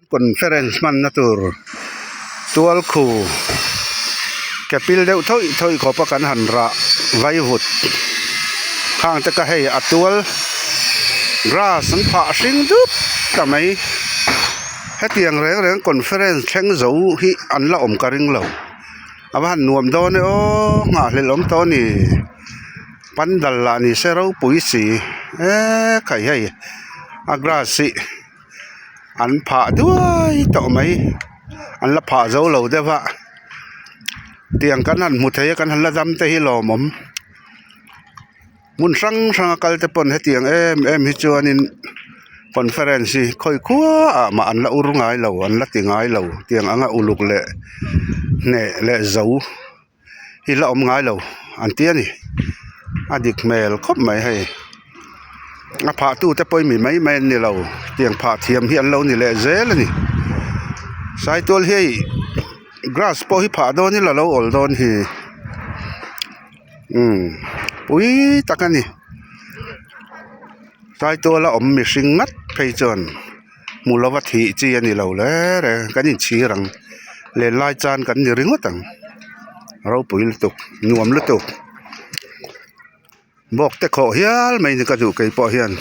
Conference hmanna tur tual khu ke pil deuh thawih thawih khawp a kan han rah vaivut khang te kha hei a tual grass an phah hring dup ta mai hetiang reng reng conference thleng zo hi an la awm ka ring lo a va han nuam dawn e aw nghahhlelh awm tawh a ni pandal lah ni se ropui si eee khai hei a grass hi. An phah duai tawh mai an la phah zo lo deuh a tiang kan han hmu thei a kan han la dam te hi lawmawm hmun hrang hrang a kal te pawn hetiang em em hi chuanin conference hi khawi khuaah mah an la ur ngai lo an la ti ngai lo tiang anga uluk leh hneh leh zo. hi la awm ngai lo an ti a ni a dik hmel khawp mai hei a phah tu te pawh hi mi mai mai an ni lo tiang phah thiam hi an lo ni leh zel a ni saitual hi hei grass pawh hi phah dawn ila lo awl dawn hi umm pui tak a ni saituala awm mihring ngat phei chuan. Hmu lova thih chi a ni lo le reng kan inchhir ang lenlai chan kan ni ringawt ang ropui lutuk nuam lutuk bawk te khawh hial mai ni ka duh keipawh hian.